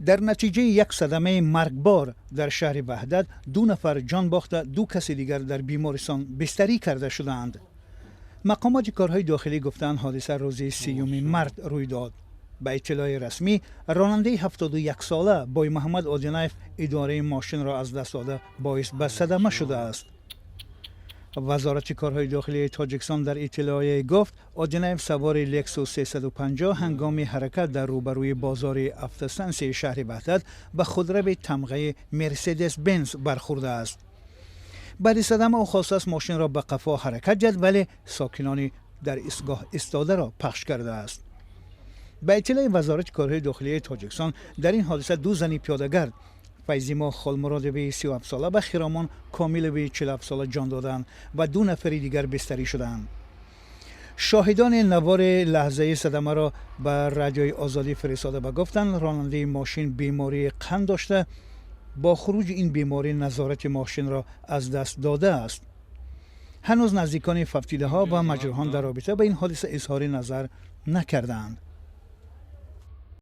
Дар натиҷаи як садамаи маргбор дар шаҳри Ваҳдат ду нафар ҷон бохта, ду каси дигар дар бемористон бистарӣ карда шудаанд. Мақомоти корҳои дохилӣ гуфтаанд, ҳодиса рӯзи 30-уми март рӯй дод. Ба иттилои расмӣ, ронандаи 71-сола Боймуҳаммад Одинаев идораи мошинро аз даст дода, боис ба садама шудааст. Вазорати корҳои дохилии Тоҷикистон дар иттилоие гуфт, Одинаев савори Лексус 350 ҳангоми ҳаракат дар рӯбарӯи бозори автостансияи шаҳри Ваҳдат ба худрави тамғаи Мерседес Бенз бархӯрдааст. Баъди садама ӯ хостааст мошинро ба қафо ҳаракат диҳад, вале сокинони дар истгоҳ истодаро пахш кардааст. Ба иттилои Вазорати корҳои дохилии Тоҷикистон, дар ин ҳодиса ду зани пиёдагард, Файзимо Холмуродови 37-сола ва Хиромон Комилови 47-сола ҷон доданд ва ду нафари дигар бистарӣ шуданд. Шоҳидони навори лаҳзаи садамаро ба Радиои Озодӣ фиристода ба гуфтанд, ронандаи мошин бемории қанд дошта, бо хуруҷи ин беморӣ назорати мошинро аз даст додааст. Ҳанӯз наздикони фавтидаҳо ва маҷрӯҳон дар робита ба ин ҳодиса изҳори назар накардаанд.